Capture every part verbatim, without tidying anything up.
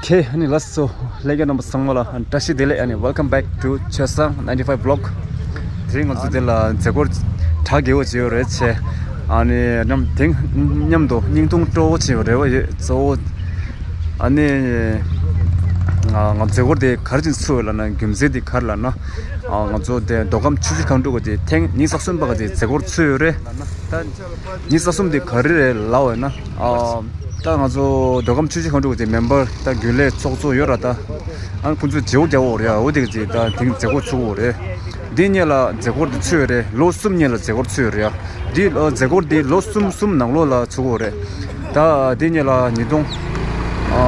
ཁེ་ཨ་ནི་ལགས་སོ། ལྷན་རྒྱས་རྣམ་པ་ཚང་མ་ལ་བཀྲ་ཤིས་བདེ་ལེགས། ཨ་ནི་welcome back to ཆོས་བཟང་ninety five vlog། དེ་རིང་ང་ཚོ་འདི་ལ་མཛད་སྒོ་གྲ་རྒྱས་པོ་བྱས་ཡོད་རེད་ཆེ། ཨ་ནི་མཉམ་དེང་མཉམ་དུ་བརྙན་ཐུང་སྤྲོ་བོ་བྱས་ཡོད་རེད་བ་ཡོད་གཙོ་བོ། ཨ་ནི་ང་མཛད་སྒོ་དེ་ག་རེ་བྱས་ནས་ཚུགས་ཡོད་ལབ་ན། རྒྱུ་མཚན་དེ་ག་རེ་ལབ་ན། ང་ཚོ་དེ་མདོ་ཁམས་ཆུ་བཞི་སྒང་དྲུག་གི་དེ་ཐེངས་ཉི་ཤུ་རྩ་གསུམ་པ་གི་དེ་མཛད་སྒོར་ཚུད་ཡོད་རེད། ད་ཉི་ཤུ་རྩ་གསུམ་དེ་ག་རེ་རེད་ལབ་ཡོད་ན། ད་ང་ཚོ་མདོ་ཁམས་ཆུ་བཞི་སྒང་དྲུག་གི་མེམ་བར་ད་རྒྱུན་ལས་ཚོགས་གཙོ་ཡོད་ར། ད་ཨ་ཁོང་ཚོས་བརྗེ་པོ་རྒྱག་འོ་རེད་ཡ། འོ་དེ་གི་ད་དེང་མཛད་སྒོ་ཚུགས་འོ་རེད། འདི་གཉིས་ལ་མཛད་སྒོར་དེ་ཚུད་ཡོད་རེད། ལོ་གསུམ་གཉིས་ལ་མཛད་སྒོར་ཚུད་ཡོད་རེད་ཡ། འདི་ལོ་མཛད་སྒོར་དེ་ལོ་གསུམ་གསུམ་ནང་ལོགས་ལ་ཚུགས་འོ་རེད། ད་འདི་གཉིས་ལ་ཉིས་སྟོང་ཨ་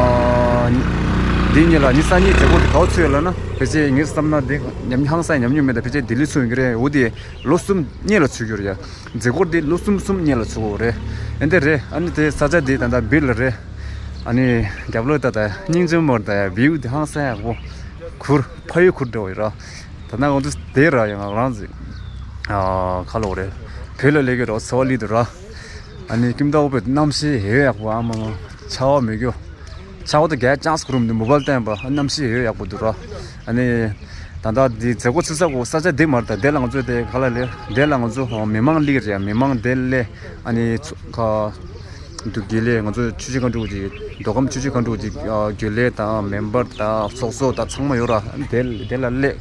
འདི་གཉིས་ལ་ཉི་ཤུ་རྩ་གཉིས་མཛད་སྒོར་དེ་ག་པར་ཚུད་ཡོད་ལབ་ན། ཕལ་ཆེར་ངས་བསམ་ན་འདི་ཉམས་ཧང་སང་ཉམས་མྱོང་མེད། ད་ཕལ་ཆེར་ལྡི་ལི་ཚུད་ཡོང་གི་རེད། འོ་དེ་ལོ་གསུམ་གཉིས་ལ་ཚུད་ཀྱི་རེད་ཡ། མཛད་སྒོ་འདི་ལོ་གསུམ་གསུམ་གཉིས་ལ་ཚུགས་འོ་རེད། ཨེ་འདི་རེད། ཨ་ནི་དེ་ས་ཆ་འདི་ད་ལྟ་བིར་ལ་རེད། ཨ་ནི་རྒྱབ་ལོགས་ད་ད་སྙིང་རྗེ་མོ་རེད། ད་ཡ་བིའུ་འདི་ཧང་སང་ཡག་པོ། གུར་ཕ་ཡུལ་གུར་འདྲ་བོ་ཡོད་ར། ད་ནང་འོང་དུས་དེ་ར་ཡང་ང་རང་ཚོ་ཨ་ཁ་ལོ་རེད། བོད་ལ་སླེབས་ཀྱི་རོགས་འཚོ་བ་ལི་དུ་ར། ཨ་ནི་ཀིམ་ཏའོ་པའི་གནམ་གཤིས་ཧེ་ཡག་པོ། ཨ་མ་མ་ཆར་པ་མི་རྒྱུ། ཆར་པ་དང་རྒྱལ་ཅང་སི་ཀུ་རུམ་དུ་མོ་བལ་བསྟན་པ་གནམ་གཤིས་ཡོད་ཡག་པོ་འདུག་ར། ཨ་ནི་ད་ལྟ་འདི་མཛད་སྒོ་ཚུགས་ས་གོ་ས་ཆ་འདི་མ་རེད། ད་དེ་ལ་ང་ཚོ་དེ་ག་ལ་ལེ་དེ་ལ་ང་ཚོ་མི་མང་ལིག་རེད། མི་མང་དེ་ལས་ཨ་ནི་ཚོ་ག་འདུག་དགེ་ལས་ང་ཚོ་ཆུ་བཞི་སྒང་དྲུག་གི་མདོ་ཁམས་ཆུ་བཞི་སྒང་དྲུག་གི་དགེ་ལས་དང་མེམ་བར་དང་ཚོགས་གཙོ་དང་ཚང་མ་ཡོད་ར། དེ་དེ་ལ་སླེབས།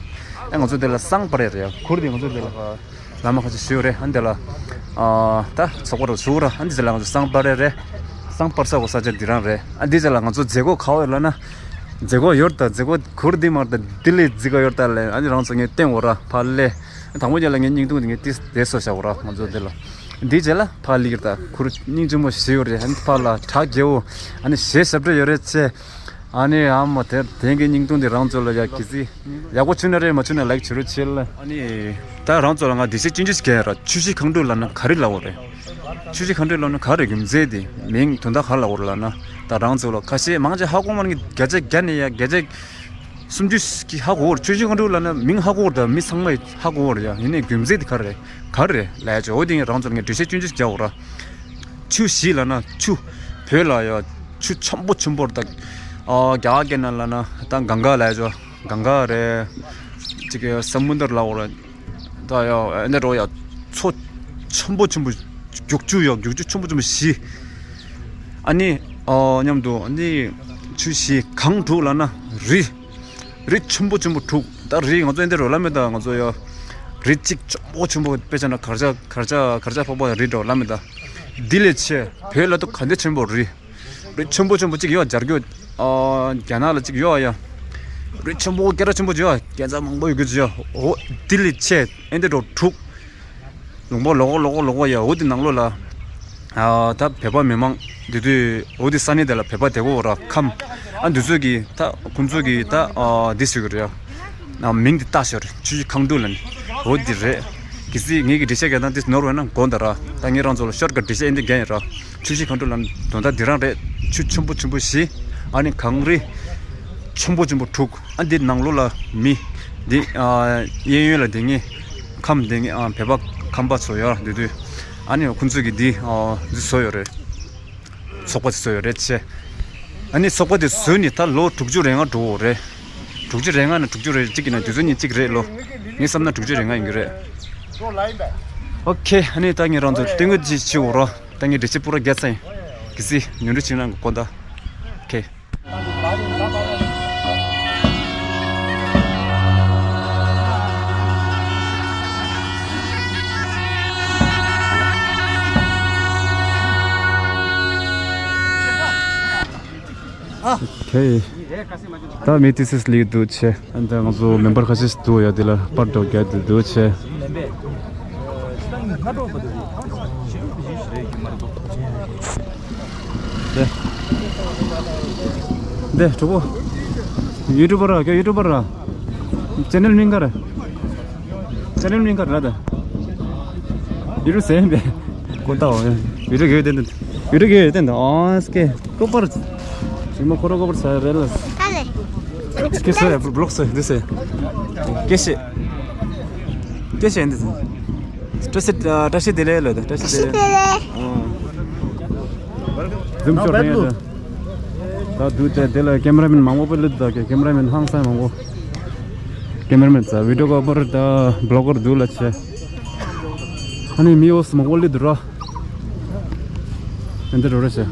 ཨ་ང་ཚོ་དེ་ལ་སང་པ་རེད་རེད། གུར་དེ་ང་ཚོ་དེ་ལ། བླ་མ་ཁ་ཤས་ཞུ་རེད། ཨ་འདི་ལ་ཨ་ད་ཚོགས་པ་རུ་ཞུ་ར། ཨ་འདི་ཚོ་ལ་ང་ཚོ་སང་པ་རེད་རེད། སང་པར་ས་གོ་ས་ཆ་འདི་རང་རེད། ཨ་འདི་ཚོ་ལ་ང་ཚོ་མཛད་སྒོ་ག་བ་ཡོད་ལབ་ན། མཛད་སྒོ་ཡོད་ད། མཛད་སྒོ་གུར་འདི་མར་ད་ལྡི་ལི་རྫི་ག་ཡོད་ད་ལེ། ཨ་འདི་རང་ཚོ་ངས་བསྟན་འོ་ར་ཕ་ལེ། དང་པོ་རྒྱ་ལ་ངས་སྙིང་ཐུང་འདི་ངས་ཏིས་དེ་སོ་བྱ་འོ་ར། ང་ཚོ་འདི་ལ་འདི་རྗེས་ལ་ཕ་ལིག་ད་གུར་སྙིང་རྗེ་མོ་ཞིག་ཡོད་རེད། ཨ་འདི་ཕ་ལ་གྲ་རྒྱས་བོ། ཨ་ནི་གཞས་ཞབས་བྲོ་ཡོད་རེད་ཆེ། ཨ་ནི་ཨ་མ་དེར་དེང་གི་སྙིང་ཐུང་འདི་རང་ཚོ་ལ་ཡ་གི་སི་ཡག་པོ་བྱུང་ན་རེད། མ་བྱུང་ན་ལའིག་བྱེད་རོགས་བྱེད་ལ། ཨ་ནི་ད་རང་ཚོ་ལ་ང་འགྲེལ་བཤད་ཆུང་ཆུང་ཞིག་རྒྱག་ཡ་ར། ཆུ་བཞི་སྒང་དྲུག་ལབ་ན་ག་རེ་ལབ་འོ་རེད། ཆུ་བཞི་སྒང་དྲུག་ལབ་ན་ག་རེ་རྒྱུ་མཚན་དེ་མིང་དོན་དག་ག་རེ་ལབ་འོ་རེད་ལབ་ན། ད་རང་ཚོ་ལ་ཁ་ཤས་མང་ཆེ་ཧ་གོ་མ་ནི་བརྒྱ་ཆ་བརྒྱ་ནས་ཡ་བརྒྱ་ཆ་སུམ་ཅུ་ཞིག་ཧ་གོ་འོ་རེད། ཆུ་བཞི་སྒང་དྲུག་ལབ་ན་མིང་ཧ་གོ་འོ་རེད། ད་མི་ཚང་མས་ཧ་གོ་འོ་རེད་ཡ། ཡིན་ནའི་རྒྱུ་མཚན་དེ་ག་རེ་རེད། ག་རེ་རེད་ལབ་ཡ་ཆོ་འོ་དེ་ངས་རང་ཚོ་ལ་ངས་འགྲེལ་བཤད་ཆུང་ཆུང་ཞིག་རྒྱག་འོ་ར། ཆུ་བཞི་ལབ་ན་ཆུ། བོད་ལ་ཡ་ཆུ་ཆེན་པོ་ཆེན་པོ་རེད་ད། ཨ་རྒྱ་སྐད་ནང་ལབ་ན་ད་གངྒཱ་ལབ་ཡ་ཆོ། གངྒཱ་རེད། ཅིག་གི་སྨུན་དར་ལབ་འོ་ར། ད་ཡ་ཨ་འདི་རོ་ཡ་མཚོ་ཆེན་པོ་ཆེན་པོ་རྒྱུག་ཆུ་ཡ་རྒྱུག་ཆུ་ཆེན་པོ་ཆེན་པོ་བཞི། ཨ་ནི་ཨ་མཉམ་དུ་ཨ་ནི་ཆུ་བཞི། སྒང་དྲུག་ལབ་ན་རི། རི་ཆེན་པོ་ཆེན་པོ་དྲུག་ད་རི་ང་ཚོ་ཨ་འདི་རོ་ལབ་མེད་ད། ང་ཚོ་ཡ་རི་གཅིག་ཆེན་པོ་ཆེན་པོ་དཔེ་ཆ་ན་གར་ཆ་གར་ཆ་གར་ཆ་ཕོག་པ་རི་འགྲོ་ལབ་མེད་ད། འདི་ལས་ཆེ་བོད་ལ་ཏུ་ག་འདི་ཆེན་པོ་རི། རི་ཆེན་པོ་ཆེན་པོ་གཅིག་ཡོད་རྒྱ་རྒྱུ། ཨ་རྒྱ་ནག་ལ་གཅིག་ཡོད་ཡ། རི་ཆེན་པོ་སྐད་གྲགས་ཆེན་པོ་ཡོད། སྐས་འཛེག་མང་པོ་ཡོད་རྒྱུ་ཡོད། འོ་འདི་ལས་ཆེ་ཨེ་འདི་འགྲོ་དྲུག་ལུང་པ་ལོག་ལོག་ལོག་ཡ། འོ་འདི་ནང་ལོགས་ལ་ཨ་ད་བོད་པ་མི་མང་འདི་དུས་འོ་འདི་ས་གནས་དེ་ལ་བོད་པ་དེ་གོ་ར་ཁམས། ཨ་འདི་ཚོ་གི་ད་ཁོང་ཚོ་གི་ད་ཨ་འདི་ཟེར་གི་རེད་ཡ། ཨ་མིང་འདི་བཏགས་ཤོར་ཆུ་བཞི་སྒང་དྲུག་ལབ་ནི། འོ་འདི་རེད། གལ་སྲིད་ངེད་ཀྱི་འགྲེལ་བཤད་རྒྱག་སྟངས་འདི་ནོར་བས་ན་དགོངས་དག་ར། ད་ངེད་རང་ཚོ་ལ་ཤོར་ཀ་འགྲེལ་བཤད་ཨེ་འདི་རྒྱག་ཡིན་ར། ཆུ་བཞི་སྒང་དྲུག་ལབ་ནི་དོན་དག་འདི་རང་རེད། ཆུ་ཆེན་པོ་ཆེན་པོ་བཞི། ཨ་ནི་གངས་རི་ཆེན་པོ་ཆེན་པོ་དྲུག་ཨ་འདི་ནང་ལོགས་ལ་མི་འདི་ཨ་གཡས་གཡོན་ལ་སྡོད་མཁན་ཁམས་སྡོད་མཁན་ཨ་བོད་པ་ཁམས་པ་ཚོ་ཡོད་ར། འདི་དུས་ཨ་ནི་ཁོང་ཚོ་གི་འདི་ཨ་འདི་བཟོ་ཡོད་རེད། ཚོགས་པ་དེ་བཟོས་ཡོད་རེད་ཆེ། ཨ་ནི་ཚོགས་པ་དེ་བཟོས་ནས་ད་ལོ་དྲུག་ཅུ་རེ་ལྔ་འགྲོ་འོ་རེད། དྲུག་ཅུ་རེ་ལྔ་ནས་དྲུག་ཅུ་རེ་གཅིག་གི་ནང་དུས་ཚོད་གཉིས་གཅིག་རེད་ལོ། ངས་བསམ་ན་དྲུག་ཅུ་རེ་ལྔ་ཡིན་གྱི་རེད། ཨོ་ཁེ། ཨ་ནི་ད་ངས་རང་ཚོ་སྟོན་གོ་ཅི་བྱེད་འོ་ར། ད་ངས་འགྲེལ་བཤད་པུ་ར་རྒྱག་ཚར་ཡིན། གི་སི་ཉུང་འདྲི་བྱེད་ན་དགོངས་དག་ཁེ། ཨོ་ཁེ། ད་མི་ཏི་སིས་ལིག་འདུག་ཆེ། ཨ་ནི་ད་ང་ཚོ་མེམ་བར་ཁ་ཤས་འདུག་ཡ། དེ་ལ་པར་འགྲོ་རྒྱག་འདུག་འདུག་ཆེ། དེ་དེ་གྲོགས་པོ། ཡུ་ཊུབ་པར་ར། ཁྱོད་ཡུ་ཊུབ་པར་ར། ཅེ་ནལ་མིང་ག་རེ། ཅེ་ནལ་མིང་ག་རེ་ར་ད། ཡུ་ཊུབ་ཟེར་ཡིན་པས། ཀོ་ཏའོ། ཡུ་ཊུབ་གི་ཡོད་དེ་འདི། ཡུ་ཊུབ་གི་ཡོད་དེ་འདི། ཨོ་སྐེ། ཀོ་པར། ཞིག་མ་ཁོ་ར་ཀོ་པར་ས་རེད་ལ། ད་ལེ། སྐེ་སོ་ཡ་བློག་སོ་འདི་སེ། སྐེ་ཤེ། སྐེ་ཤེ་འདི་སེ། བཀྲ་ཤིས་བཀྲ་ཤིས་བདེ་ལེགས་ལ་ད། བཀྲ་ཤིས་བདེ་ལེགས། ཨོ། ཛུམ་ཤོར་ནས་ཡ་ད། ད་དུས་དེ་དེ་ལ་ཀེ་མ་ར་མེན་མང་པོ་སླེབས་འདུག་ཀེ་མ་ར་མེན་ཧང་སང་མང་པོ། ཀེ་མ་ར་མེན་ཚ་བི་ཌི་ཡོ་ག་པར་ད་བི་ལོ་གར་འདུག་ལ་ཆེ། ཨ་ནི་མི་འོ་སི་མང་པོ་སླེབས་འདུག་ར། ཨེ་འདི་རོ་རེ་ཆེ།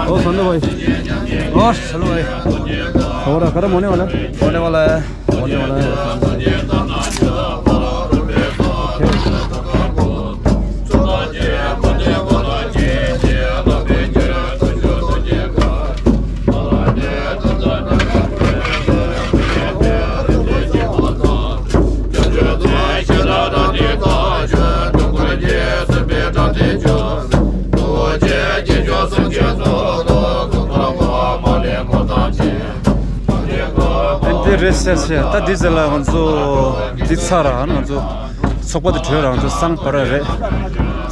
ཨོ་སན་དོ་བྷའི། ཨོ་སན་དོ་བྷའི། हो रहा, कदम होने वाला है। होने वाला है। होने वाला है। འདི་རེད་ཟེར་ཟེར། ད་འདི་ཟེར་ལ་ང་ཚོ་འདི་ཚར་ར། ང་ཚོ་ཚོགས་པ་དེ་གྲོལ་ར། ང་ཚོ་སང་ཕོད་ར་རེད།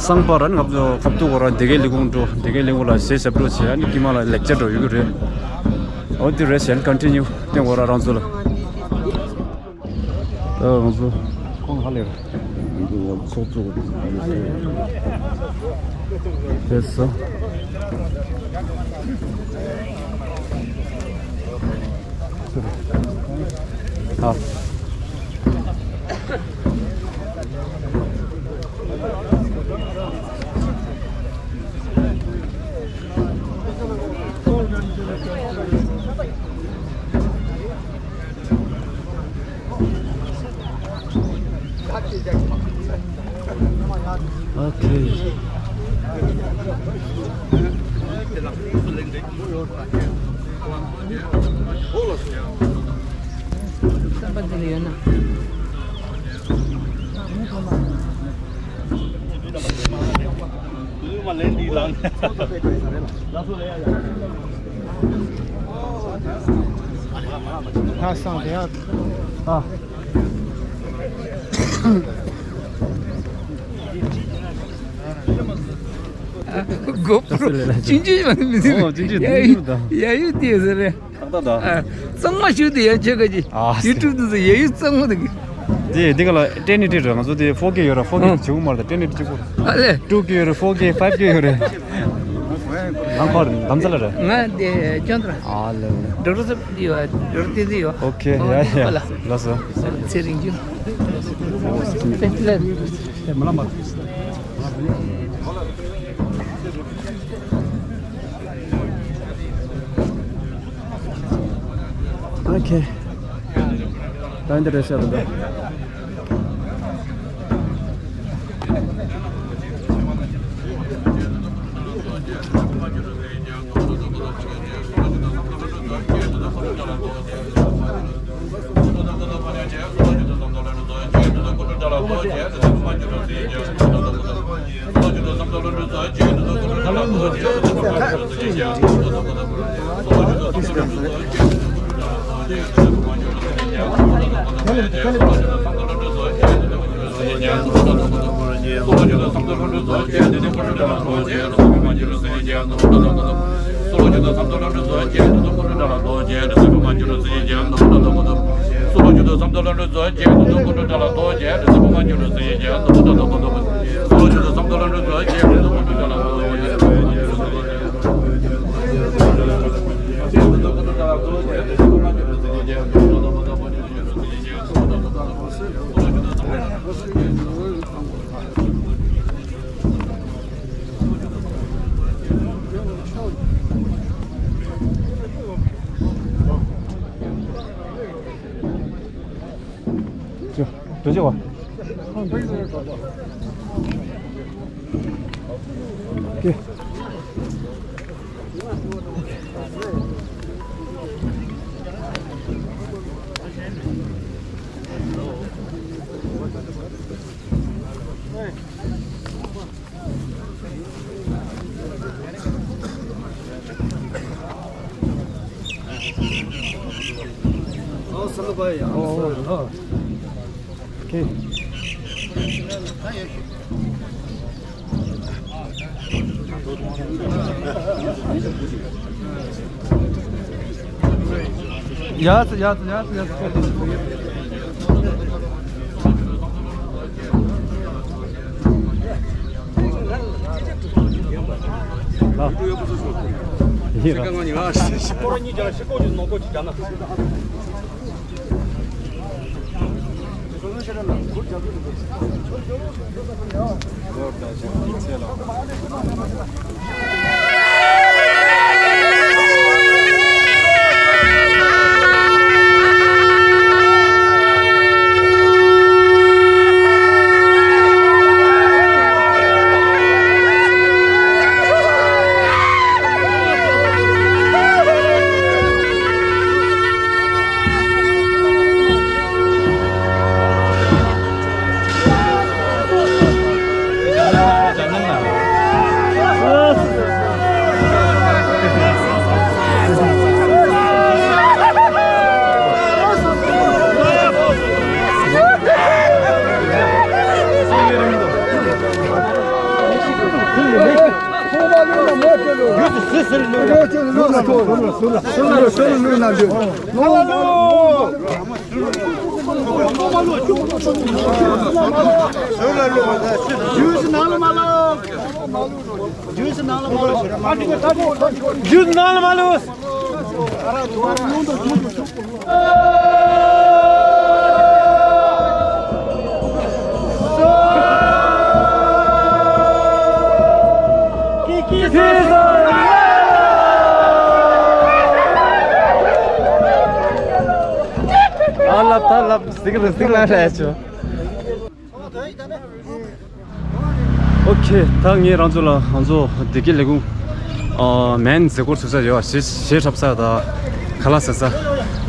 སང་ཕོད་ར་ནི་ང་ཚོ་ཁབ་ཏུ་གོ་ར་སྡེ་དགེ་ལས་ཁུངས་འགྲོ། སྡེ་དགེ་ལས་ཁུངས་ལ་གཞས་ཞབས་བྲོ་བྱས། ཨ་ནི་དཀྱིལ་མ་ལ་ལེགས་ཆ་འགྲོ་ཡོད་ཀྱི་རེད། འོ་འདི་རེད་ཟེར། ཀོན་ཊི་ནིའུ་བསྟན་གོ་ར་རང་ཚོ་ལ། ད་ང་ཚོ་ཁོང་ཧ་ལས་རེད། ང་ཚོ་ཚོགས་གཙོ་དེ་སོ། ཨ། ཨོ་ཁེ། བསམ་པ་འདི་ལ་ཡོད་ན། ཁ་སང་དེ་ཡག་ཨ། གོ་པྲོ་ཅིན་ཅི་མ་མི་ཟེར། ཨོ་ཅིན་ཅི་ཡ་ཡུ་ཡ་ཡུ་དེ་ཟེར་རེད། ཏག་ཏག་ད། ཨ། གཙང་མ་ཞུ་དེ་ཡ་ཆེ་ག་ཅི། ཨ། ཡུ་ཊུབ་དུ་ཟེར་ཡ་ཡུ་གཙང་མ་དེ་གི། དེ་དེ་ག་ལ་ཊེན་ཨེ་ཊི་རེད། ང་ཚོ་དེ་ཕོར་ཀེ་ཡོད་ར། ཕོར་ཀེ་ཨ་བྱེད་དགོས་མ་རེད། ཊེན་ཨེ་ཊི་གཅིག་པོ་རེད། ཨ་ལེ། ཊུ་ཀེ་ཡོད་རེད། ཕོར་ཀེ་ཕའིབ་ཀེ་ཡོད་རེད། ལང་ཁོ་རེད། འདམ་རྩ་ལ་རེད། ང་དེ་ཅོན་ཏ་ར། ཨ་ལེ་ལེ། ཌོག་ཊར་སབ་དེ་ཡོད། ཌོག་ཊར་དེ་དེ་ཡོད། ཨོ་ཁེ། ཡ་ཡ། ལགས་སོ། ཚེ་རིང་ཆུ། ཨོ་ཁེ། ད་འདི་རེད་ཤག་ད། ཨོ་སལ་བ་ཡ། ཨོ་ཨོ། ཨོ་ཨོ། ཨོ་ཁེ། Yatsı, yatsı, yatsı, yatsı. ཨ་ལབ་ད་ལབ་ཟིག་རེ་ཟིག་ལ་རེད་ཆོ། ཨོ་ཁེ། ད་ངས་རང་ཚོ་ལ་ང་ཚོ་བདེ་སྐྱིད་ལས་ཁུངས་ཨ་མན་མཛད་སྒོར་ཚུགས་ས་ཡོད་ཞེ་ཞེ་འཁྲབ་ས་དང་ཁ་ལག་ཟ་ས།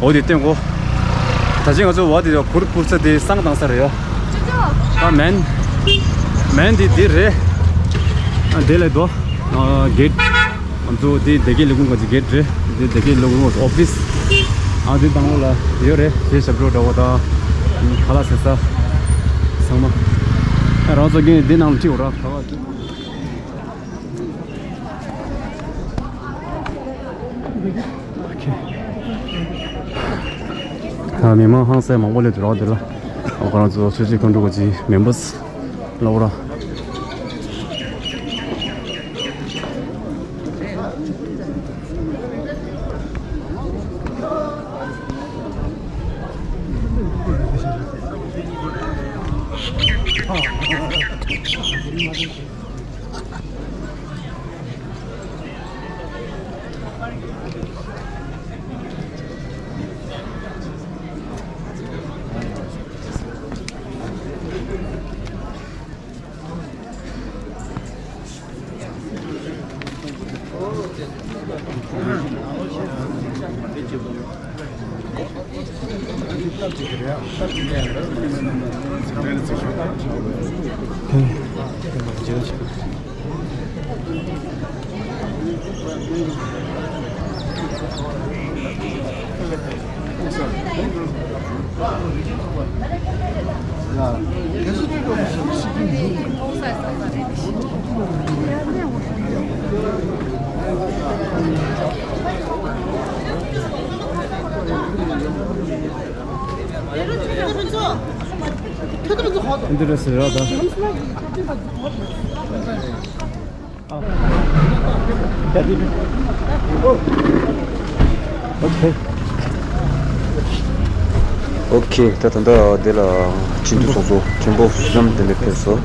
འོ་དེ་སྟོན་གོ། ད་ཅི་ང་ཚོ་བ་དེ་ཡོད་གུར་ཕུར་ས་དེ་བསང་བཏང་ས་རེད་ཡོད། ད་མན་མན་དེ་དེ་རེད། ཨ་དེ་ལས་དོ། ཨ་གེ་ཊི། ང་ཚོ་དེ་བདེ་སྐྱིད་ལས་ཁུངས་ག་ཚོད་གེ་ཊི་རེད། དེ་བདེ་སྐྱིད་ལས་ཁུངས་ཨོ་ཕི་སི། ཨ་དེ་དང་པོ་ལ་ཡོད་རེད། དེ་ཞབས་བྲོ་འདྲ་བོ་དང་ཁ་ལག་ཟ་ས་ཚང་མ། ཨ་རང་ཚོ་གིས་དེ་ནང་ལ་ཁྲིད་འོ་ར་ག་བ། ད་མི་མང་ཧང་སང་མང་པོ་སླེབས་འདུག་ར་དེ་ལ། ཨ་ཁོ་རང་ཚོ་ཆོས་སྲིད་མཁའ་འགྲོ་གི་མེམ་བར་སི་ལ་འོ་ར། འདི་རེད་ཟེར་ར་ད། ཨོ་ཁེ། ཨོ་ཁེ། ད་ད་ལྟ་འདི་ལ་ཆིན་དུ་སོང་ཚོ་ཆེན་པོ་བཟོ་འདྲ་འདི་ཕེབས་སོ།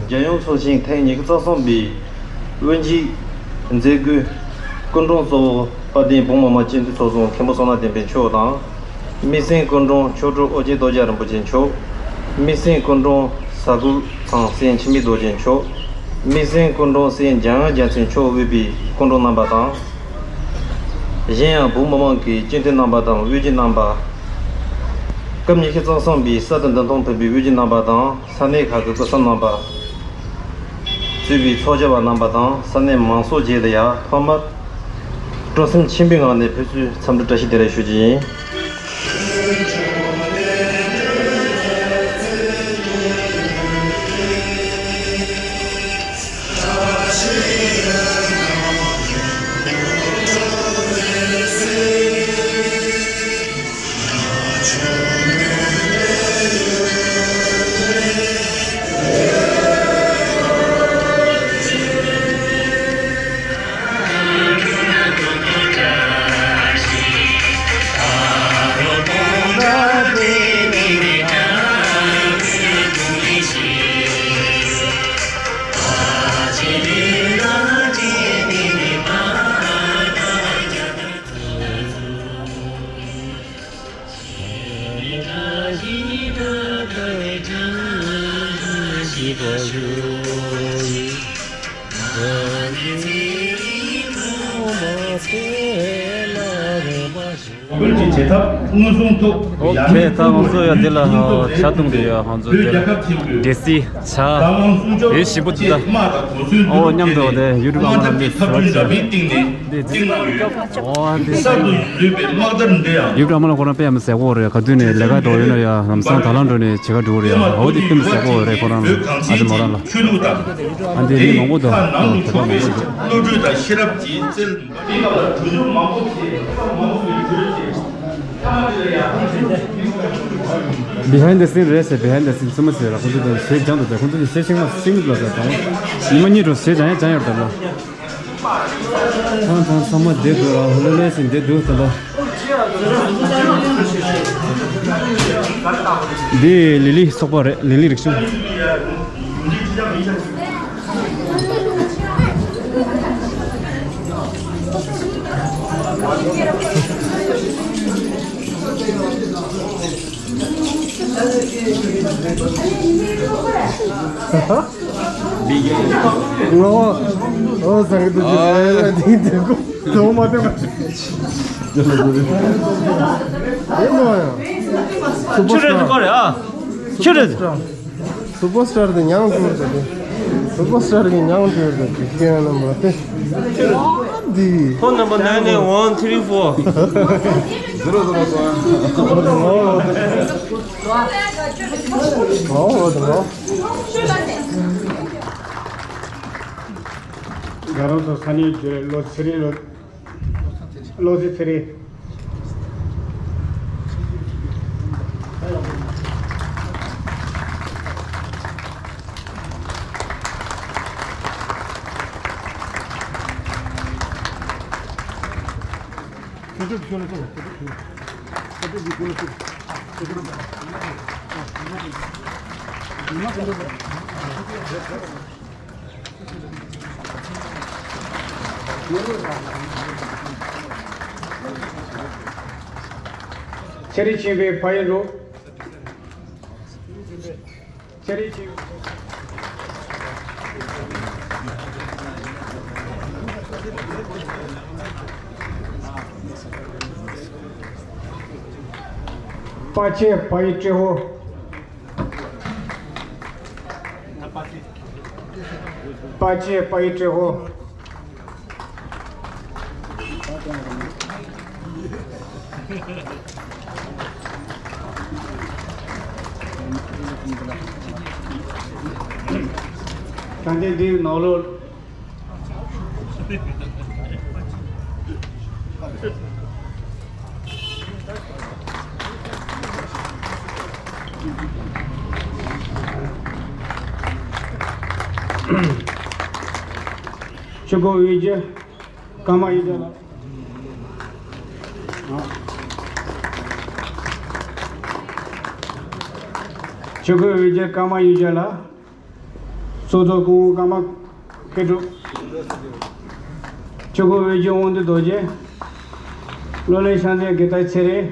རྒྱལ་ཡོངས་ཚོགས་ཆེན་ཐེངས་ཉི་ཤུ་རྩ་གསུམ་པའི་དབུ་འབྱེད་མཛད་སྒོའི་སྐུ་མགྲོན་གཙོ་བོ་དཔལ་ལྡན་བོད་མི་མང་སྤྱི་འཐུས་ཚོགས་གཙོ་མཁན་པོ་བསོད་ནམས་བསྟན་འཕེལ་མཆོག་དང་། དམིགས་བསལ་སྐུ་མགྲོན་མཆོག་སྤྲུལ་ཨོ་རྒྱན་རྡོ་རྗེ་རིན་པོ་ཆེ་མཆོག་དམིགས་བསལ་སྐུ་མགྲོན་གཟའ་འཁོར་ཚང་སྲས་འཆི་མེད་རྡོ་རྗེ་མཆོག་དམིགས་བསལ་སྐུ་མགྲོན་སྲས་འཇམ་དབྱངས་རྒྱལ་མཚན་མཆོག་དབུས་པའི་སྐུ་མགྲོན་རྣམ་པ་དང་། གཞན་ཡང་བོད་མི་མང་གི་སྤྱི་འཐུས་རྣམ་པ་དང་དབུས་སྤྱི་རྣམ་པ། སྐབས་ཉི་ཤུ་རྩ་གསུམ་པའི་གསར་དུ་འདེམས་ཐོན་ཕེབས་པའི་དབུས་སྤྱི་རྣམ་པ་དང་ས་གནས་ཁག་གི་སྐུ་ཚབ་རྣམ་པ། གཙོས་པའི་ཚོགས་བཅར་བ་རྣམ་པ་དང་ས་གནས་མང་ཚོགས་བཅས་ལ་ཡང་ཐོག་མར་སྤྲོ་སེམས་ཆེན་པོའི་ངང་ནས་ཕེབས་བསུའི་འཚམས་འདྲི་བཀྲ་ཤིས་བདེ་ལེགས་ཞུ་རྒྱུ་ཡིན། བོད་ཀྱི་བྱེད་ཐབས་མངོན་སུམ་ཐོག་ཡར་ངོའི་ཀྲུང་གོའི་ཕྱོགས་སྟོན་དེ་ཡ་ང་ཚོ་བོད་རྒྱལ་ཁབ་ཆེན་པོའི་སྒྲིག་གཞི་ཆ་ཡོད་ཞིབ་པོ་འདི་ལ་ཨོ་མཉམ་དུ་དེ་ཡུ་ཊུབ་ཨ་མ་ལ་འདི་ཚོ་ཆ་འདི་འདི་གསར་དུ་བཟོས་པའི་དམག་དར་འདི་ཡང་ཡུ་ཊུབ་ཨ་མ་ལ་ཁོ་རང་དཔེ་ཡ་མ་ཟེར་གོ་རེད། ག་དུས་ནས་ལས་ཀ་འགྲོ་ཡོད་ན་ཡ་ལམ་སང་ད་ལམ་འགྲོ་ནས་བྱེད་ག་འགྲོ་རེད། ཨོ་དེ་དཔེ་མ་ཟེར་གོ་རེད། ཁོ་རང་ཨ་ཅེ་མོ་རང་ལ་ཨ་འདི་མི་མང་པོ་འདུག་དེ་ག་མང་པོ་འདུག་བློ་གྲོས་དང་ཤེས་རབ་ཀྱིས་བཙལ། Behind the scene རེད་ཟེར། Behind the scene ཚང་མ་ཟེར་ར། ཁོང་ཚོ་དང་ཞེས་སྦྱང་དུ་ཟེར། ཁོང་ཚོ་ཞེས་ཤིང་མ་ཤིང་ལ་ཟེར་དང་། ཉི་མ་གཉིས་འགྲོ་ཞེས་སྦྱང་ཡ་སྦྱང་ཡོད་དམ་ལ། ཐང་ཐང་ཚང་མ་བསྡད་འདུག་ར། ལོ་ལོ་ཞིག་བསྡད་འདུག་དམ་པ། འདི་ལི་ལི་ཚོགས་པ་རེད། ལི་ལི་རིག་གཞུང་། ང་ཨོ་ཟ་གི་འདུག་ཅེས་ལ་འདི་འདི་གོ་དོ་མ་དེ་མ། ཨེ་མ་ཡ། ཁྱོད་རེད་འདུག་ག་རེད་ཨ། ཁྱོད་རེད། སུ་པར་སི་ཊར་དེ་མྱང་ཐུར་དེ་དེ། སུ་པར་སི་ཊར་གི་མྱང་ཐུར་དེ་དེ་ཁྱེད་རྣམ་པ་དེ། འདི། ཁོ་རྣམ་པ་nine nine one three four zero zero one། ང་རང་ཚོ་ས་གནས་བརྗོད་ལོ་ཚེ་རིང་ལོ། བློ་གཟི་ཚེ་རིང་། ཚེ་རིང་ཆེན་པོའི་ཕ་ཡུལ་རུ། ཚེ་རིང་ཆེན། དཔལ་ཆེན་ཕ་ཡུལ་ཏྲེ་ཧོ། དཔལ་ཆེན་ཕ་ཡུལ་ཏྲེ་ཧོ། ད་ལྟའི་འདིའི་ནང་ལོགས། ཆོས་སྐུ་འོད་ཀྱི་ཀརྨ་ཡུལ་ལ། ཆོས་སྐུ་འོད་ཀྱི་ཀརྨ་ཡུལ་ལ། ཚོགས་གཙོ་སྐུ་ངོ་ཀརྨ་མཁས་གྲུབ། ཆོས་སྐུ་འོད་ཀྱི་དབང་འདུས་རྡོ་རྗེ། བློ་གླིང་ཤང་རྩེ་དགེ་ལྟ་ཚེ་རིང་།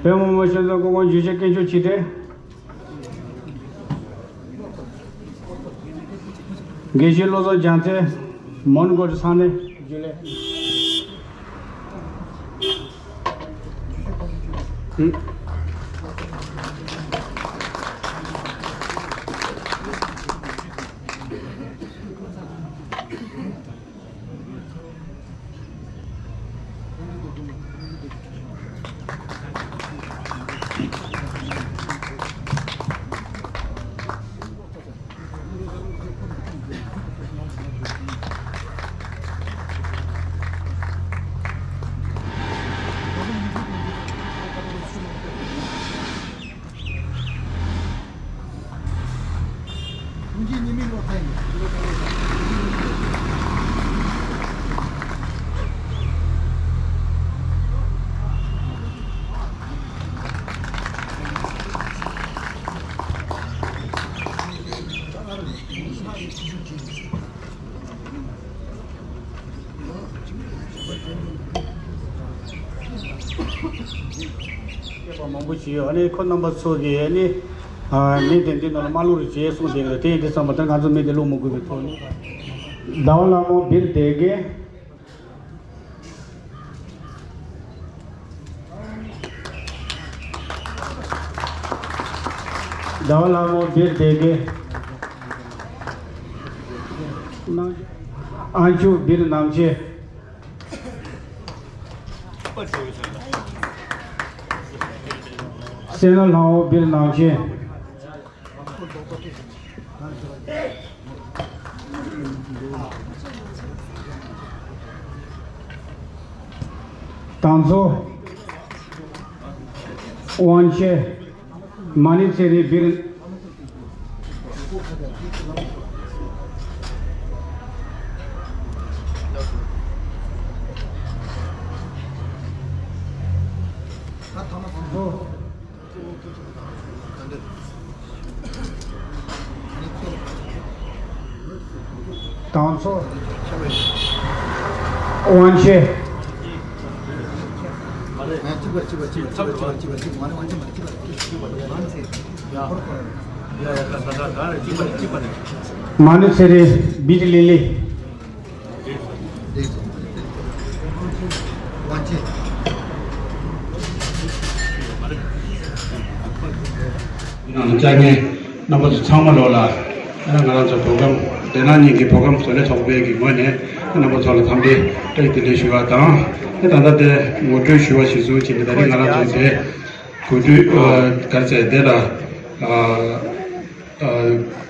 བོད་མི་མང་སྤྱི་འཐུས་སྐུ་ངོ་འཇུ་ཆེན་དཀོན་མཆོག་ཆོས་སྒྲོན། དགེ་བཤེས་བློ་བཟང་རྒྱལ་མཚན། མོན་གྷོ་ས་གནས་རྒྱུན་ལས། མང་པོ་ཞིག་ཡོད། ཨ་ནི་ཁོ་རྣམ་པ་ཚོ་གིས་ཨ་ནི་མི་དེ་འདི་ནང་ལ་མ་བླུགས་རོགས་བྱེད་གསུངས་བསྡད་ཡོད། དེ་ཡིན་དུས་ཙམ་པ་ད་ང་ཚོ་མི་དེ་བླུགས་མི་དགོས་པའི་ཐོག་ནས། ཟླ་བ་ལྷ་མོ་བིར་སྡེ་དགེ། ཟླ་བ་ལྷ་མོ་བིར་སྡེ་དགེ། ཨ་མཆོག་བིར་ནང་ཆེན། སེ་ན་ལྷ་མོ་བིར་ནང་ཆེན། དང་ཚོ། དབང་ཆེ། མ་ཎི་ཚེ་རིང་བིར། དང་ཚོ། དབང་ཆེ། མ་ཎི་ཚེ་རིང་བིར་ལི་ལི། ནང་ལ་བཅར་མཁན་རྣམ་པ་ཚོ་ཚང་མ་ལོག་ལ། ང་རང་ཚོ་བོད་ཁམས་སྡེ་ནང་གཉིས་ཀྱི་བོད་ཁམས་བཟོ་ལས་ཚོགས་པའི་གི་ངོས་ནས་རྣམ་པ་ཚོ་ལ་འཚམས་འདྲི་བཀྲ་ཤིས་བདེ་ལེགས་ཞུ་བ་དང་། ད་ལྟ་དེ་ངོ་སྤྲོད་ཞུ་བ་ཞིག་བཟོ་བྱས་ནས། ད་རིང་ང་རང་ཚོ་དེ་གོ་སྒྲིག་ག་རེ་ཟེར་དེ་ལ་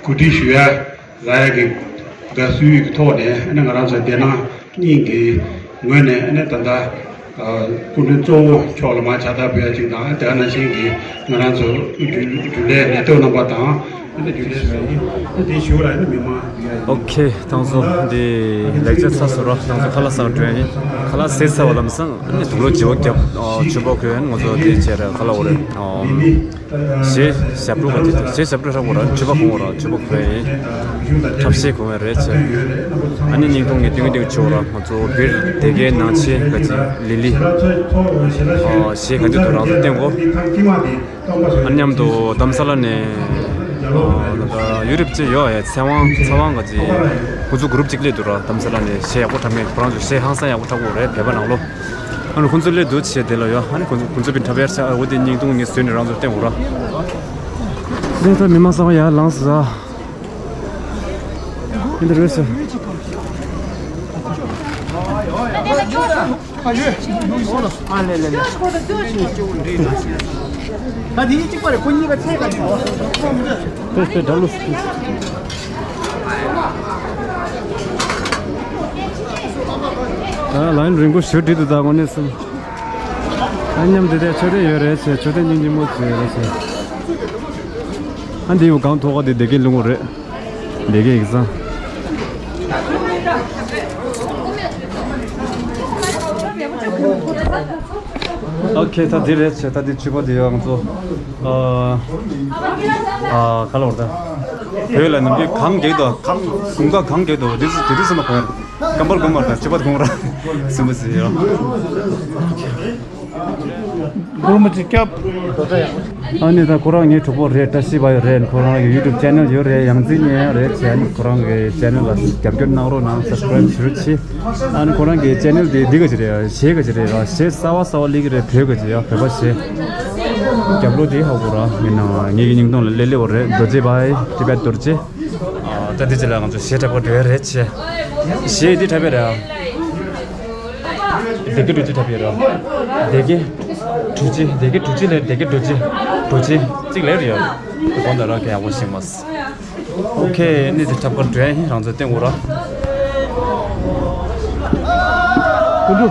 གོ་སྒྲིག་ཞུ་ཡ། ལ་ཡ་གི་དགའ་བསུའི་ཐོག་ནས་ཨ་ནི་ང་རང་ཚོ་སྡེ་ནང་གཉིས་ཀྱི་ངོས་ནས་ཨ་ནི་ད་ལྟ་སྐུ་མགྲོན་གཙོ་བོ་མཆོག་ལ་མར་ཕྱག་རྟགས་ཕུལ་ཡ་གཅིག་དང་། དེ་ག་ནང་བཞིན་གྱི་ང་རང་ཚོ་རྒྱུན་ལས་ལས་ཐོག་རྣམ་པ་དང་ཨ་ནི་རྒྱུན་ལས་སུ་ཡིན། ཨ་དེ་ཞུ་བ་ལ་ཨ་ནི་མི་མང་ཡོད་ཡ་ཡིན། ཨོ་ཁེ། དང་ཚོ་འདི་ལེགས་ཆ་ཚ་སོ་ར། དང་ཚོ་ཁ་ལག་ཟ་འགྲོ་ཡ་ཡིན། ཁ་ལག་ཟས་ཚར་བ་ལམ་སང་ཨ་ནི་དུག་ལོག་བརྗེ་བོ་རྒྱབ། ཆུ་འབོག་གོན། ང་ཚོ་འདི་བྱས་ར་ཁ་ལག་འོ་རེད། གཞས་ཞབས་བྲོ་ག་ཅིག་གཞས་ཞབས་བྲོ་ཧྲག་པོ་ར། ཆུ་བ་གོང་བ་ར། ཆུ་བ་གོང་བ་ཡིན། འཁྲབ་གཞས་གོང་བ་རེད་ཆེ། ཨ་ནི་སྙིང་ཐུང་ངེ་ཏིང་ཏིང་ཆུ་བ་ར། ང་ཚོ་བིར་སྡེ་དགེ་ནང་ཆེན་ག་ཅིག་ལི་ལི། གཞས་ག་ཅིག་དུ་རང་ཚོ་བསྟན་གོ། ཨ་མཉམ་དུ་དྷ་རམ་ས་ལ་ནས་ཡུ་རོབ་ཅིག་ཡོད་ཡ། ཚེ་དབང་། ཚེ་དབང་ག་ཅིག་ཁོ་ཚོ་གུ་རུབ་ཅིག་སླེབས་འདུག་ར། དྷ་རམ་ས་ལ་ནས་གཞས་ཡག་པོ་འཁྲབ་མཁན། ཁོ་རང་ཚོ་གཞས་ཧང་སང་ཡག་པོ་འཁྲབ་གོ་རེད་བོད་པ་ནང་ལོ། ཨ་ནི་ཁོང་ཚོ་སླེབས་འདུག་བྱས་དེ་ལ་ཡོད། ཨ་ནི་ཁོང་ཚོ་ཁོང་ཚོ་བི་འཁྲབ་ཡར་ཆ། འོ་དེ་སྙིང་ཐུང་ངེ་བཟོས་ནས་རང་ཚོར་བསྟན་འོ་ར། ལས་ད་མི་མང་ཚང་མ་ཡར་ལངས་ཟ། འདི་རེད་ཟེར། ཨ་ལེ་ལེ་ལེ། ད་དེ་གཅིག་པ་རེད། ཁོ་གཉིས་ཀ་ཚད་ག་ཅིག་འདུག་དེ་དེ་འདྲ་ལོ། ཨ། ལའིན་རིང་པོ་ཞེ་དྲག་འདུག་ད་དངོས་གནས་སུ། ཨ། མཉམ་དེ་དེ་མཆོད་རྟེན་ཡོད་རེད་ཟེར། མཆོད་རྟེན་སྙིང་རྗེ་མོ་ཅིག་ཡོད་རེད་ཟེར། ཨ། འདི་ཡོད་གང་ཐོག་ག་དེ་སྡེ་དགེ་ལུང་རེད། སྡེ་དགེ་ཡིག་ཚང་། ཨོ་ཁེ། ད་འདི་རེད་ཟེར། ད་འདི་ཕྱུ་པ་འདི་ཡོད་ང་ཚོ། ཨ། ཨ། ག་ལ་བར་ད། བོད་ལ་ནམ་རྒྱུན་གངས་རྒྱག་དུས། གངས་དགུན་ཁ་གངས་རྒྱག་དུས་དེ་དུས་དེ་དུས་སེམས་པ་གང་ཡང་། སྐམ་པར་གོམས་པར་དང་ཕྱུ་པ་གོམས་ར་སེམས་པ་ཟེར་ཡོད། སྒོར་མོ་གཅིག་སྐྱབས། ཨ་ནི་ད་ཁོ་རང་ངའི་གྲོགས་པོ་རེད། བཀྲ་ཤིས་པ་ཡོད་རེད། ཁོ་རང་གི་ཡུ་ཊུབ་ཅེ་ནལ་ཡོད་རེད། ཡང་རྩིས་ཉན་ཡང་རེད་བྱས། ཨ་ནི་ཁོ་རང་གི་ཅེ་ནལ་ལ་རྒྱབ་སྐྱོར་གནང་རོགས་གནང་། སབ་སི་ཀ་རེབ་ཞུ་རོགས་བྱེད། ཨ་ནི་ཁོ་རང་གི་ཅེ་ནལ་དེ་འདི་ག་ཅིག་རེད། གཞས་ག་ཅིག་རེད། གཞས་གསར་བ་གསར་བ་སླེབས་ཀྱི་རེད། བོད་ག་ཅིག་ཡ། བོད་པ་གཞས། རྒྱབ་ལོགས་དེ་ཧ་གོ་ར་ཡིན་ན་ངེད་ཀྱི་སྙིང་སྟོང་ལ་སླེབས་སླེབས་པ་རེད། རྡོ་རྗེ་བྷའི་ཊི་བེཊ་རྡོ་རྗེ། ཨ། ད་འདི་ཅི་ལ་ང་ཚོ་གཞས་འཁྲབ་པར་འགྲོ་ཡ་རེད་བྱས། གཞས་འདི་འཁྲབ་པ་རེད། སྡེ་དགེ་རྡོ་རྗེ་འཁྲབ་པ་རེད། སྡེ་དགེ་རྡོ་རྗེ། སྡེ་དགེ་རྡོ་རྗེ་ལས་སྡེ་དགེ་རྡོ་རྗེ། རྡོ་རྗེ་གཅིག་ལས་རེད་ཡ། དེ་གོང་དུ་རང་གི་ཡག་པོ་ཤེས་མ་སོང་། ཨོ་ཁེ། ནི་དེ་འཁྲབ་པར་འགྲོ་ཡ་ཡིན། རང་ཚོ་སྟེང་འུ་ར། ཀུ་འདུ།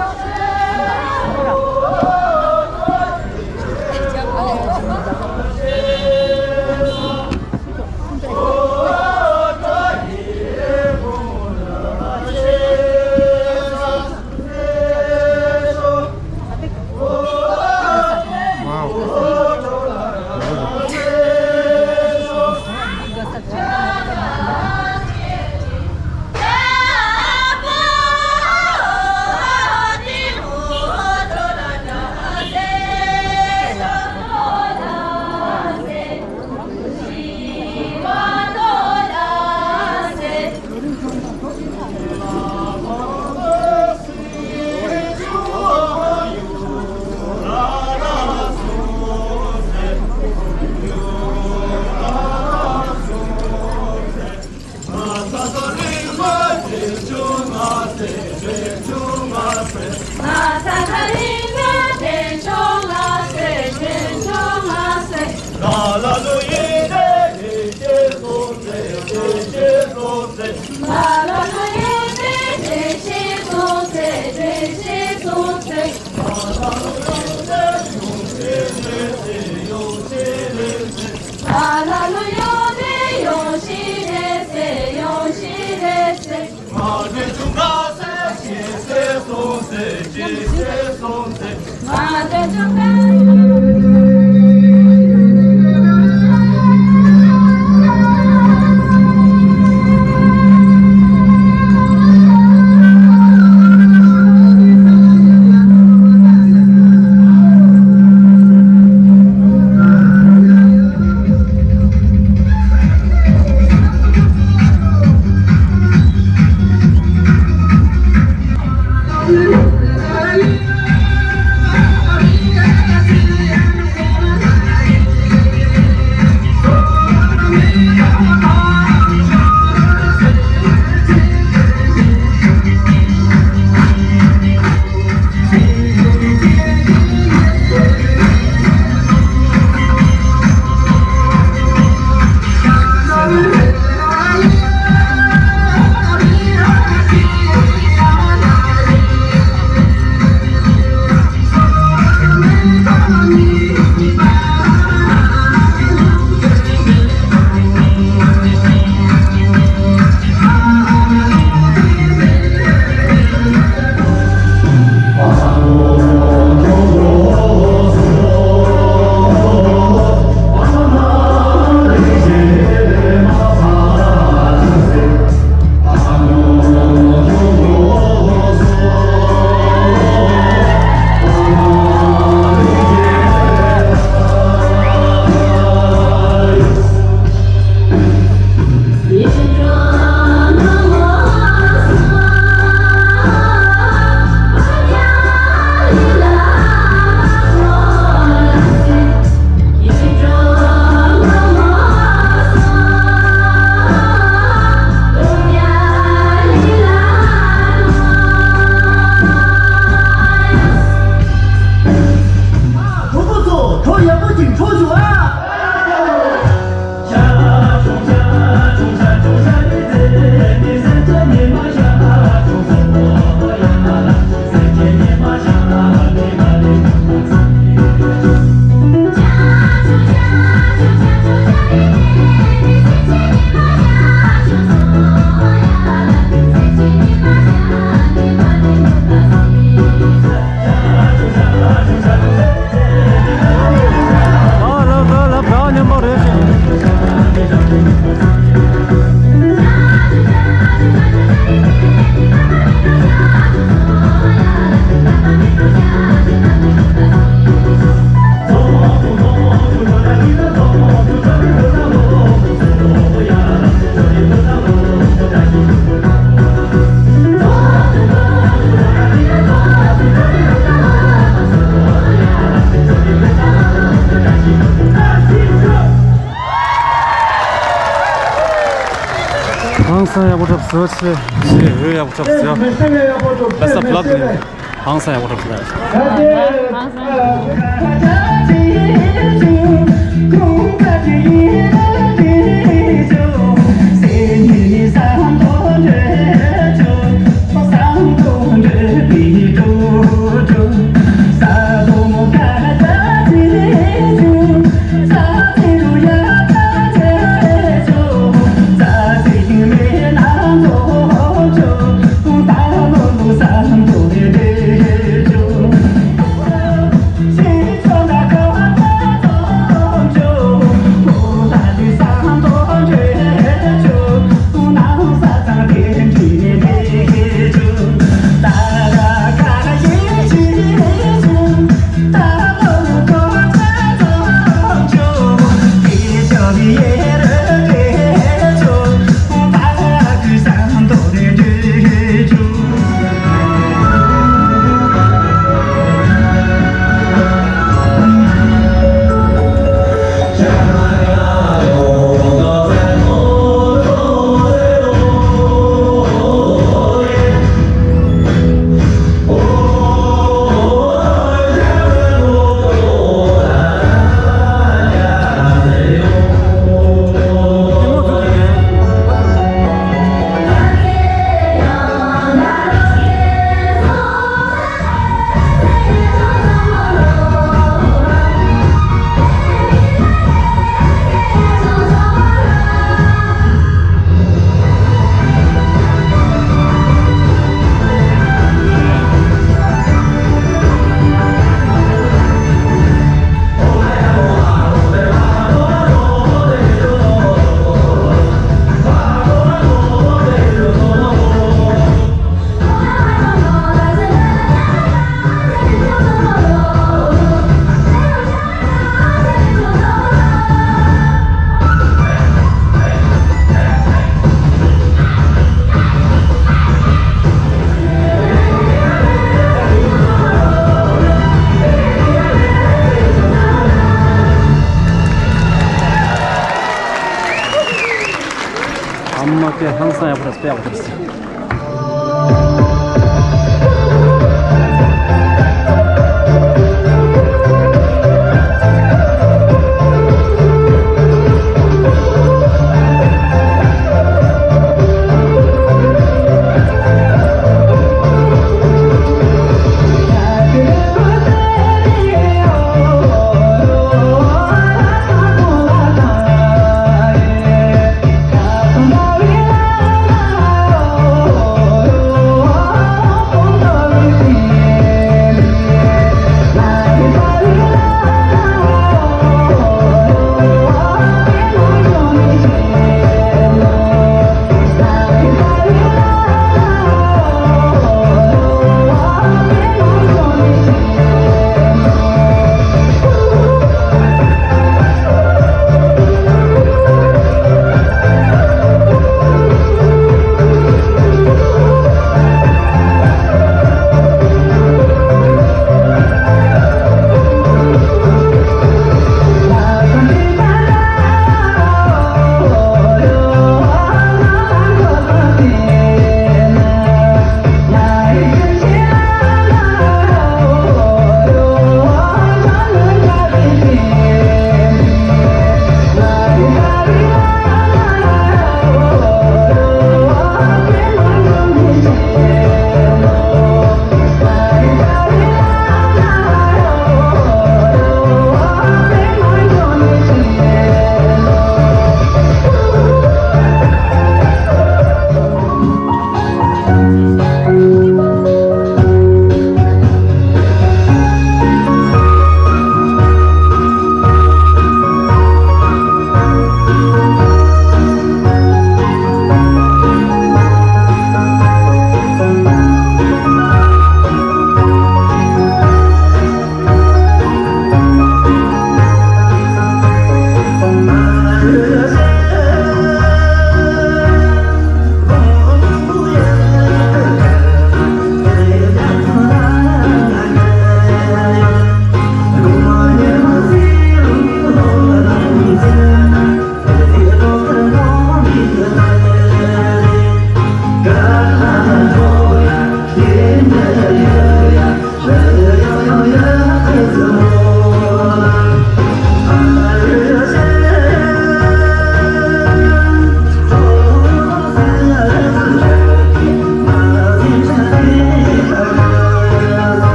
ཧང་སང་ཡག་པོ་འཁྲབ་སོང་། ཆེ་ཆེ་འོས་ཡག་པོ་འཁྲབ་སོང་། བེ་སྟ་བྷི་ལོག་ནས་ཧང་སང་ཡག་པོ་འཁྲབ་སོང་། ཨ་མ་ཀེ་ཧང་སང་ཡག་པོ་རེད། དཔེ་ཡག་པོ་རེད།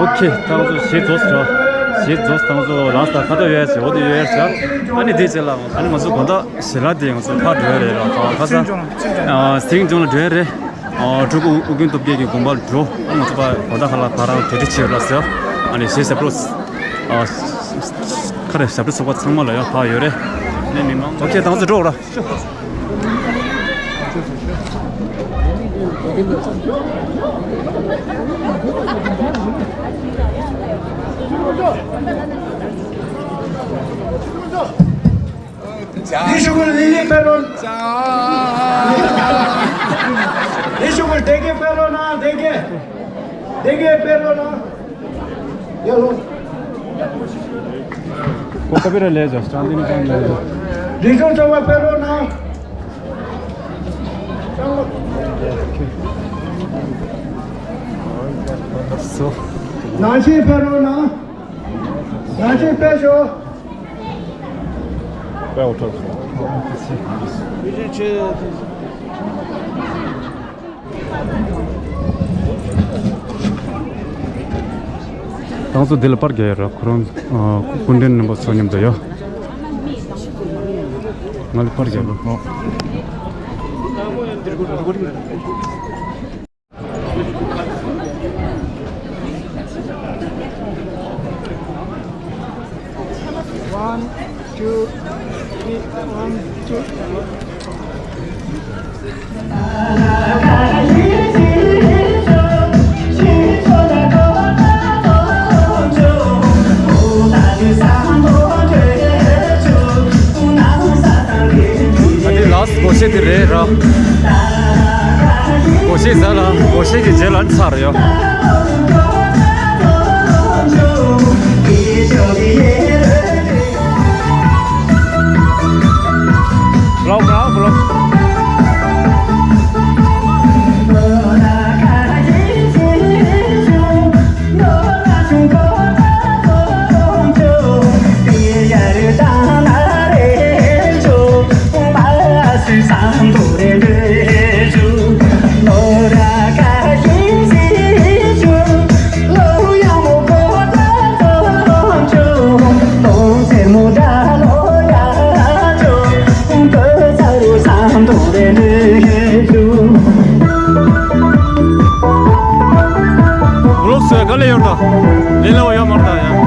ཨོ་ཁེ། ད་ང་ཚོ་གཞས་རྫོགས་སོང་། གཞས་རྫོགས་སོང་། ད་ང་ཚོ་ལགས་ད་ཁ་ཐོག་ཡོད་ཡ་ཟེར། འོ་དེ་ཡོད་ཡ་ཟེར། ཨ་ནི་དེ་རྗེས་ལ་ཨ་ནི་ང་ཚོ་དགོང་དག་ཞལ་ལག་དེ་ང་ཚོ་ཕར་འགྲོ་ཡ་རེད་ར། ཁ་སང་ཨ་སིང་ཇོང་ལ་འགྲོ་ཡ་རེད། ཨ་སྤྲུལ་སྐུ་ཨོ་རྒྱན་སྟོབས་རྒྱལ་གྱི་དགོན་པར་འགྲོ། ཨ་ང་ཚོ་ཕར་དགོང་དག་ཁ་ལག་ཕར་རང་གྲ་སྒྲིག་བྱེད་ཡོད་ལ་ཟེར། ཨ་ནི་གཞས་ཟབ་རོ། ཨ་ཁ་རེ་ཞབས་བྲོ་ཚོགས་པ་ཚང་མ་ལ་ཡ་ཕར་ཡོད་རེད། ཨ་ནི་མི་མང་། ཨོ་ཁེ། ད་ང་ཚོ་འགྲོ་ར། ལི་ཤུ་གུ་ལི་ལི་ཕེ་རོན། ལི་ཤུ་གུ་དེ་གེ་ཕེ་རོན་ན། དེ་གེ། དེ་གེ་ཕེ་རོན་ན། ཡ་ལོ། ཁོ་ཀ་པི་ར་ལས་ཟེར། སྤྱང་ཏི་ནི་ཀང་ལས་ཟེར། རི་ཤོང་ཚོ་བ་ཕེ་རོ་ན། སོ། ནང་ཆེན་ཕེ་རོ་ན། ནང་ཆེན་ཕེ་ཤོ། པའོ་ཁྲོ། ད་ང་ཚོ་འདི་ལ་པར་རྒྱག་ཡོད་ར། ཁོ་རང་ཨ་སྐུ་མགྲོན་རྣམ་པ་ཚོ་མཉམ་དུ་ཡོད། ང་ལ་པར་རྒྱག་ལོ། One, two, three, one, two. ཨ་དེ་ལགས་སྒོར་གཞས་དེ་རེད་ར། སྒོར་གཞས་ཟ་ལ་སྒོར་གཞས་ཀྱི་རྗེས་ལ་ཚར་ཡོད། ལོག་ལོག་ལོག། ལོགས་སུ་ག་ལེ་ཡོད་ད། ལེ་ལ་བ་ཡོད་མ་རེད་ད་ཡ།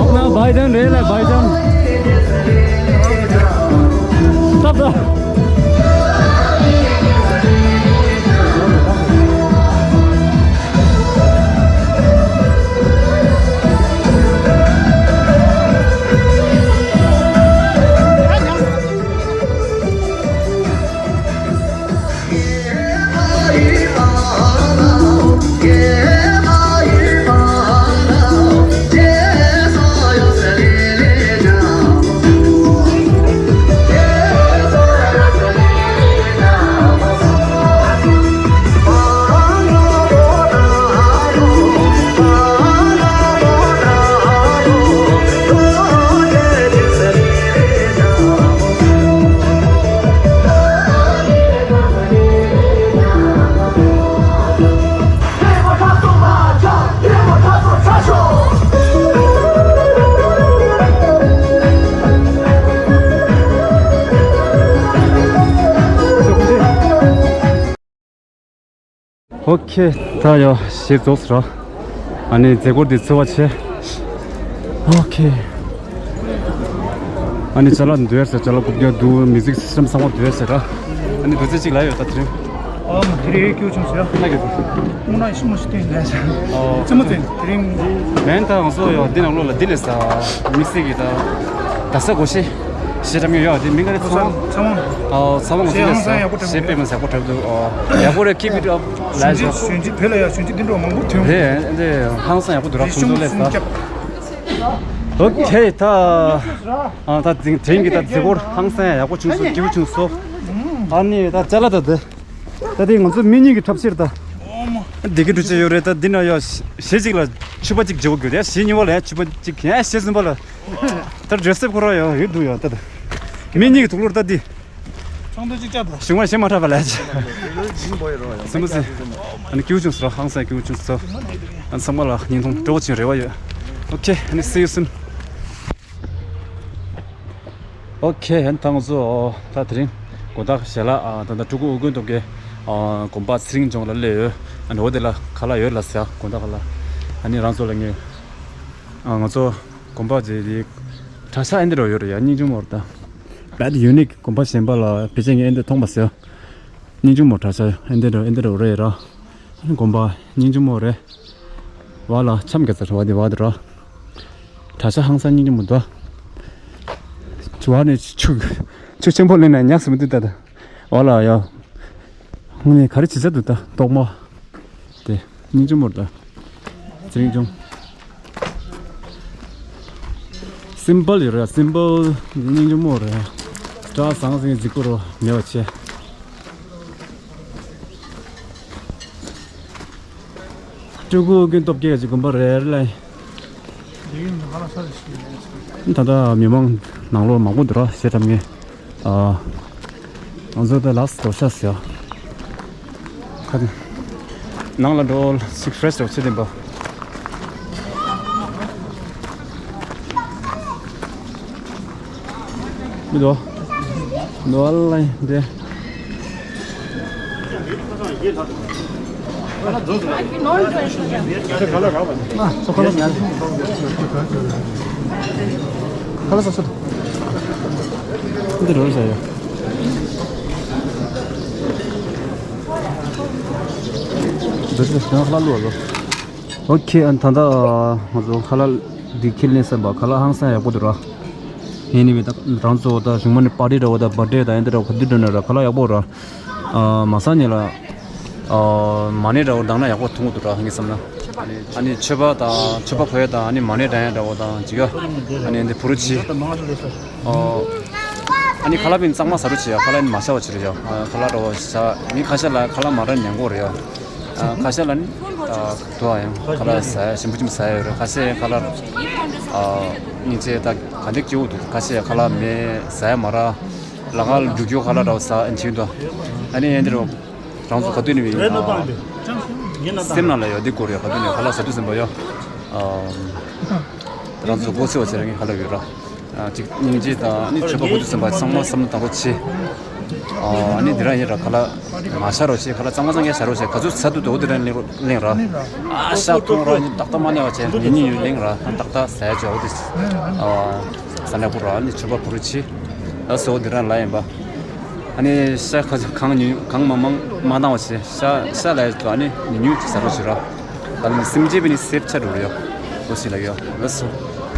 अपना भाईजान रहे ला भाईजान। तब ཨོ་ཁེ། ད་ཡ་གཞས་རྫོགས་སོང་ར། ཨ་ནི་མཛད་སྒོ་འདི་ཚར་བ་བྱས། ཨོ་ཁེ། ཨ་ནི་ཅ་ལག་འདུས་ཡ་ཟེར། ཅ་ལག་རྐུབ་བཀྱག་འདུག་མིའུ་ཛིག་སི་སི་ཊམ་ཚང་མ་འདུས་ཡ་ཟེར་ར། ཨ་ནི་འདུ་ཚད་གཅིག་ལ་ཡོད་ད་དེ་རིང་། ཨ་མ་དེ་རིང་སྐྱོ་བྱུང་ཟེར། ཨ་ཀྱི་འདུག་དངོས་གནས་ཤི་མོ་ཞིག་བསྟན་ལས་ཟེར། ཨོ། རྩེད་མོ་རྩེ་དེ་རིང་། མེན་ད་ང་ཚོ་ཡོད་འདི་ནང་ལོགས་ལ་འདི་ལས་ས་དམིགས་བསལ་གྱི་ད་ད་ས་གོ་ཤེས། གཞས་འཁྲབ་མཁན་ཡོད་དེ་མིང་ག་རེ། ཚ་བོང་། ཚ་བོང་། ཨོ། ཚ་བོང་ང་ཚོ་ལས་ས་གཞས་ཧང་སང་ཡག་པོ་འཁྲབ་གཞས་དཔེ་མི་སྲིད་ཡག་པོ་འཁྲབ་འདུག་ཨོ། ཡག་པོ་རེད། Keep it up. ལས་ས་གཞོན་སྐྱེས་བོད་ལ་ཡ་གཞོན་སྐྱེས་འདི་འདྲ་མང་པོ་ཐོན། རེད་འདི་ཧང་སང་ཡག་པོ་འདུག་ར། ཁོང་ཚོ་ལས་ས། ཨོ་ཁེ། ད་ཨ་ད་དེ་དེ་རིང་གི་ད་མཛད་སྒོ་ཧང་སང་ཡག་པོ་བྱུང་སོང་། སྐྱིད་པོ་བྱུང་སོང་། ཨ་ནི་ད་ཅ་ལག་ད་དེ། ད་དེ་ང་ཚོ་མི་གཉིས་ཀྱི་འཁྲབ་ཕྱིར་ད། བདེ་སྐྱིད་འགྲུལ་བྱེད་ཡོད་རེད། ད་འདི་ན་ཡ་གཞས་གཅིག་ལ་ཕྱུ་པ་གཅིག་བརྗེ་པོ་དགོས་ཏེ། གཞས་གཉིས་པ་ལ་ཡ་ཕྱུ་པ་གཅིག་ཡ་གཞས་གསུམ་པ་ལ། ད་སྒྲོལ་གསེབ་ཁོ་རང་ཡ་ཡོད་འདུག་ཡ་ད། མི་གཉིས་ཀྱི་དུག་ལོར་ད་འདི། ཚོང་དོན་གཅིག་བཅར་དང་། གཞུང་མ་གཞས་མ་འཁྲབ་པ་ལ་ཡ། སུམ་པ་སི། ཨ་ནི་སྐྱིད་པོ་བྱུང་སོང་ར། ཧང་སང་སྐྱིད་པོ་བྱུང་སོང་། ཨ་ནི་ཚང་མ་ལ་བརྙན་ཐུང་སྤྲོ་པོ་བྱུང་རེ་བ་ཡོད། ཨོ་ཁེ། ཨ་ནི་see you soon. ཨོ་ཁེ། ཨ་ནི་ད་ང་ཚོ་ད་དེ་རིང་དགོང་དག་ཞལ་ལག་ཨ་ད་ད་སྤྲུལ་སྐུ་ཨོ་རྒྱན་སྟོབས་རྒྱལ་ཨ་དགོན་པ་ཚེ་རིང་ལྗོངས་ལ་སླེབས་ཡོད། ཨ་ནི་འོ་དེ་ལ་ཁ་ལག་ཡོད་ལ་ཟེར། དགོང་དག་ཁ་ལག་ཨ་ནི་རང་ཚོ་ལ་ངས་ཨ་ང་ཚོ་དགོན་པ་དེ་དེ་གྲྭ་ཤག་ཨེ་འདི་འདྲ་ཡོད་རེད་ཡ། སྙིང་རྗེ་མོ་རེད་ད། But unique། དགོན་པ་གཞན་པ་ལ་ཕལ་ཆེར་ངས་ཨེ་འདི་མཐོང་མ་སོང་། སྙིང་རྗེ་མོ་གྲྭ་ཤག་ཨེ་འདི་འདྲ་ཨེ་འདི་འདྲ་རེད་ར། ཨ་ནི་དགོན་པ་སྙིང་རྗེ་མོ་རེད། བ་ལ་འཆམ་རྒྱག་ས་རེད་བ་དེ་བ་དེ་ར། གྲྭ་ཤག་ཧང་སང་སྙིང་རྗེ་མོ་འདུག་བ་ནི་ཆུ་ཆུ་ཆེན་པོ་ལེན་ན་ཉག་སུ་མི་འདུག་ད་ད། བ་ལ་ཡ། ཧུང་ནས་ག་རེ་བྱེད་ས་འདུག་ད་རྟོག་མ། དེ་སྙིང་རྗེ་མོ་རེད་ད། ཚེ་རིང་ལྗོངས། སིམ་པལ་ཡོད་རེད། སིམ་པལ་སྙིང་རྗེ་མོ་རེད། སྐྲ་ཟང་ཟིང་གཟིགས་པོ་རོ་མེད་པ་བྱས། སྤྲུལ་སྐུ་ཨོ་རྒྱན་སྟོབས་རྒྱལ་གྱི་དགོན་པ་རེད་ལ། ད་ལྟ་མི་མང་ནང་ལོགས་མང་པོ་འདུག་ར། གཞས་འཁྲབ་མཁན། ཨ། ང་ཚོ་ད་ལགས་འགྲོ་ཤག་ཟེར། ཁ་ནང་ལ་འགྲོ་ཅིག་ཕེ་རེ་ཤི་འགྲོ་ཆེ་ལྡན་པ། མི་འདུག་འདུག་ཨ་ལ་འདི། ཨོ་ཁེ། ཨ་ད་ལྟ་ང་ཚོ་ཁ་ལག་འདི་ཁྱེར་ལེན་ཟེར་བ། ཁ་ལག་ཧང་སང་ཡག་པོ་འདུག་ར། ཡིན་ནི་མེད་ད་རང་ཚོ་ད་གཞུང་མ་ནས་པར་ཊི་འདྲ་བོ་ད་བར་ཐི་ཌེ་ད་ཡིན་འདི་འདྲ་བོ་ག་དུས་འགྲོ་ན་ར་ཁ་ལག་ཡག་པོ་ར། ཨ་མ་ས་ཉེ་ལ། ཨོ། མ་ཎི་འདྲ་བོ་བཏང་ན་ཡག་པོ་ཐོན་གི་འདུག་ར། ངས་བསམ་ན། ཨ་ནི་མཆོད་པ་དང་མཆོད་པ་ཕུལ་ཡ་དང་ཨ་ནི་མ་ཎི་བགྲང་ཡ་འདྲ་བོ་དང་ཅིག་ཡ། ཨ་ནི་འདི་བུ་རུ་ཆི། ཨོ། ཨ་ནི་ཁ་ལག་པིན་གཙང་མ་ཟ་རུ་བྱེད་ཡ། ཁ་ལག་ནི་མ་ཤ་བ་བྱེད་རུ་ཡ། ཨ། ཁ་ལག་འདྲ་བོ་ཟ། མི་ཁ་ཤས་ལ་ཁ་ལག་མ་རག་ཉེན་ཁ་རེད་ཡ། ཨ། ཁ་ཤས་ལ་ནི། ཨ། དུ་བ་ཡང་ཁ་ལག་ཟ་ཡ་ཞིམ་པོ་ཅིག་ཟ་ཡ་ཡོད་རེད། ཁ་ཤས་ཁ་ལག་ཨ། སྙིང་རྗེ་ད་ག་འདྲ་སྐྱིད་པོ་འདུག་ཁ་ཤས་ཁ་ལག་མེད་ཟ་ཡ་མ་རག་ལ་ཁ་ལ་འགྲུལ་སྐྱོད་ཁ་ལག་འདྲ་བོ་ཟ་བྱེད་འདུག་ཨ་ནི་ཡན་དེ་རུ། རང་ཚོ་ག་དུས་ནས་ཡིན། སེམས་ནང་ལ་ཡོད་དེ་སྐོར་ཡོད། ག་དུས་ནས་ཁ་ལག་ཟ་དུས་ཙམ་པ་ཡོད། རང་ཚོ་སྒོ་ཕྱེ་བ་ཟེར་ངས་ཁ་ལག་ཡོད་ར། ཅིག་སྙིང་རྗེ་དང་ནི་མཆོད་པ་ཕུལ་དུས་ཙམ་པ་ཚང་མ་བསམ་བློ་བཏང་རོགས་བྱེད། ཨ་ནི་འདི་རང་ཡིན་ར། ཁ་ལག་མ་ཤ་རོགས་བྱེད། ཁ་ལག་གཙང་མ་གཙང་རྐྱང་བྱ་རོགས་བྱེད། ག་ཚོད་ཟ་དུས་དོ་དེ་རང་གླེང་ར། ཨ་ཤ་འཐུང་ར་ནི་ཏག་ཏག་མ་གླེང་བ་བྱེད། ཉིན་ཉིན་གླེང་ར། ཏག་ཏག་ཟ་ཡ་བྱ་འོ་དེ། ཟ་ན་པོ་ར་ནི་མཆོད་པ་ཕུལ་རོགས་བྱེད། ཨ་སོ་འདི་རང་ལ་ཡིན་པ། ཨ་ནི་ཤ་ཁ་གང་ཉུང་གང་མང་མང་མ་བཏང་བ་བྱས། ཤ་ཤ་ལ་ཡོད་དོ་ཨ་ནི་ཉུང་ཉུང་ཅིག་ཟ་རོགས་བྱེད་ར། ད་ལན་སེམས་ཅན་པའི་ནི་སེར་ཆ་འགྲོ་རེད་ཡ། འོ་ཞིག་ལ་ཡོད་ལ་སོ།